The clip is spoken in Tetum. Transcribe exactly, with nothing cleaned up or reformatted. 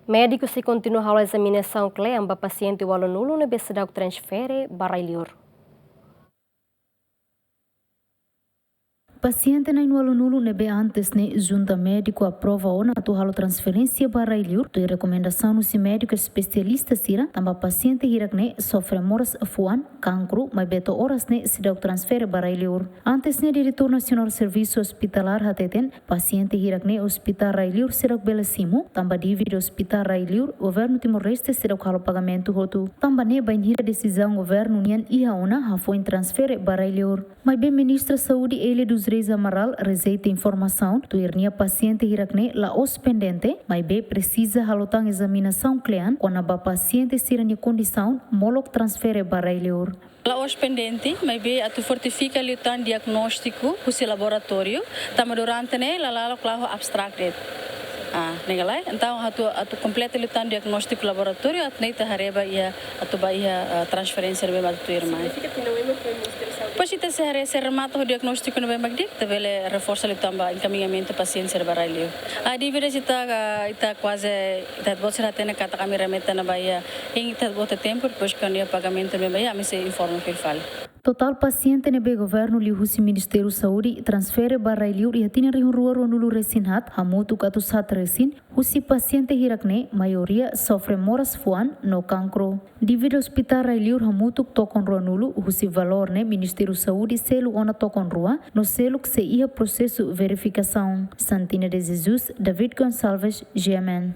Médiku sei kontinua halo ezaminasaun kle'an ba pasiente ualunulu ne'ebé seidauk transfere ba rai-liur. Pasiente na'in ualunulu ne'ebé antes ne'e junta médiku aprova ona atu halo transferénsia ba rai-liur, tuir rekomendasaun husi médiku espesialista sira, tanba pasiente hirak ne'e sofre moras fuan, kankru, maibé to'o oras ne'e seidauk transfere ba rai-liur. Antes ne'e, Diretór Nasionál Servisu Ospitalár hateten, pasiente hirak ne'e ospitál rai-liur seidauk bele simu, tanba dívida ospitál rai-liur, governu Timor-Leste seidauk halo pagamentu hotu. Tanba ne'e, bainhira desizaun governu nian iha ona, hafoin transfere ba rai-liur. Maibé Ministra Saúde Hélia dos Reis Amaral rejeita informasaun, tuir nia pasiente hirak ne'e la'ós pendente, maibé presiza halo tan ezaminasaun kle'an, kona-ba pasiente sira-nia kondisaun, molok transfere ba rai-liur. La'ós pendente, maibé atu fortifika liután diagnóstiku husi laboratóriu, tanba durante ne'e lala'ok la'o abstract de'it. Ah, ne'e ka lae? Entaun atu, atu kompleta liután diagnóstiku laboratóriu, atu ne'e ita haree ba iha, atu ba iha, ah, transferénsia ne'ebé mak atu tuir mai. Signifika tinan ema foin Ministériu Saúde? Depois ita sei haree, sei remata ho diagnóstiku ne'ebé mak di'ak, ita bele reforsa liután ba enkaminhamentu pasiente sira ba rai-liur. Ah, dívidas ita, ah, ita kuaze, ita-boot sira hatene katak ami remete ona ba iha, hein ita-boot iha tempu, depois kuandu iha pagamentu ne'ebé ba iha, ami sei informa fila fali. Totál pasiente ne'ebé governu liuhusi Ministériu Saúde transfere ba rai-liur iha tinan rihun rua ruanulu resin haat, hamutuk atus haat resin, husi pasiente hirak ne'e, maioria sofre moras fuan no kankru. Dívida ospitál rai-liur hamutuk tokon ruanulu, husi valór ne'e Ministériu Saúde selu ona tokon rua, no seluk sei iha prosesu verifikasaun. Santina de Jesus, David Gonçalves, G M N.